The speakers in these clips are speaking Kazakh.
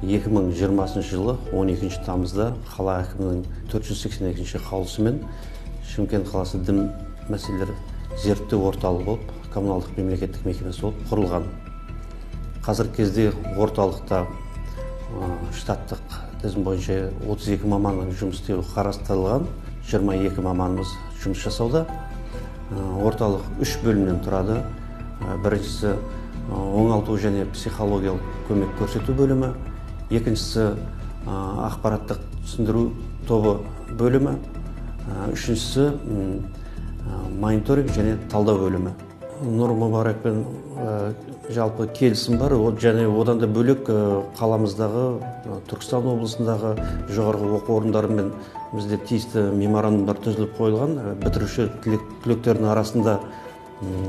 2020 жылы 12 тамызда қала әкімінің 482 қаулысымен Шымкент қаласы дін мәселелері зерттеу орталығы болып, коммуналдық мемлекеттік мекемесі болып құрылған. Қазіргі кезде орталықта штаттық тізім бойынша 32 маманның жұмыс істеуі қарастырылған, 22 маманымыз жұмыс жасауда. Орталық 3 бөлімнен тұрады. Біріншісі оңалту және психологиялық көмек көрсету бөлімі, екіншісі ақпараттық түсіндіру тобы бөлімі, үшіншісі мониторинг және талдау бөлімі. Нұр Мүбаракпен жалпы келісім бар, және одан да бөлек қаламыздағы, Түркістан облысындағы жоғарғы оқу орындарымен бізде тиісті меморандумдар түзіліп қойылған. Бітіруші түлектердің арасында,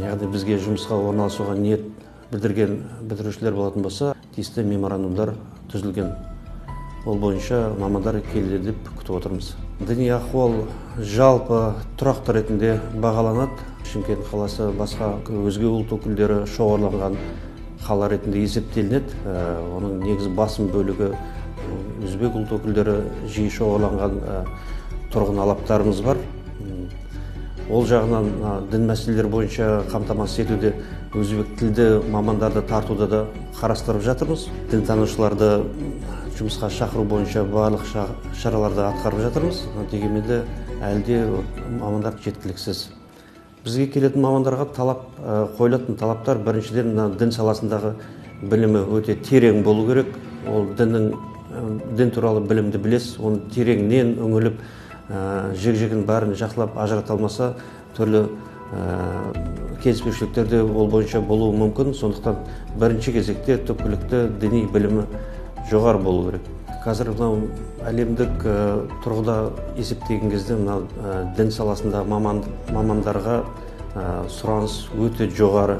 яғни бізге жұмысқа орналасуға ниет білдірген бітірушілер болатын болса, тиісті меморандумдар түзілген. Ол бойынша мамандар келеді деп күтіп отырмыз. Діни ахуал жалпы тұрақты ретінде бағаланады. Шымкент қаласы басқа өзге ұлт өкілдері шоғырланған қала ретінде есептелінеді. Оның негізгі басым бөлігі өзбек ұлт өкілдері жиі шоғырланған тұрғын алаптарымыз бар. Ол жағынан дін мәселелері бойынша қамтамасыз етуде өзбек тілді мамандарды тартуда да қарастырып жатырмыз. Дінтанушыларды жұмысқа шақыру бойынша барлық шараларды атқарып жатырмыз. Дегенмен де әлі де мамандар жеткіліксіз. Бізге келетін мамандарға қойылатын талаптар біріншіден мына дін саласындағы білімі өте терең болу керек. Ол дін туралы білімді білесіз, оны тереңнен үңіліп, жік-жігін бәрін жақсылап ажырата алмаса, түрлі келіспеушіліктер де ол бойынша болуы мүмкін. Сондықтан бірінші кезекте түпкілікті діни білімі жоғары болу керек. Қазір мынау әлемдік тұрғыда есептеген кезде мынау дін саласындағы мамандарға сұраныс өте жоғары.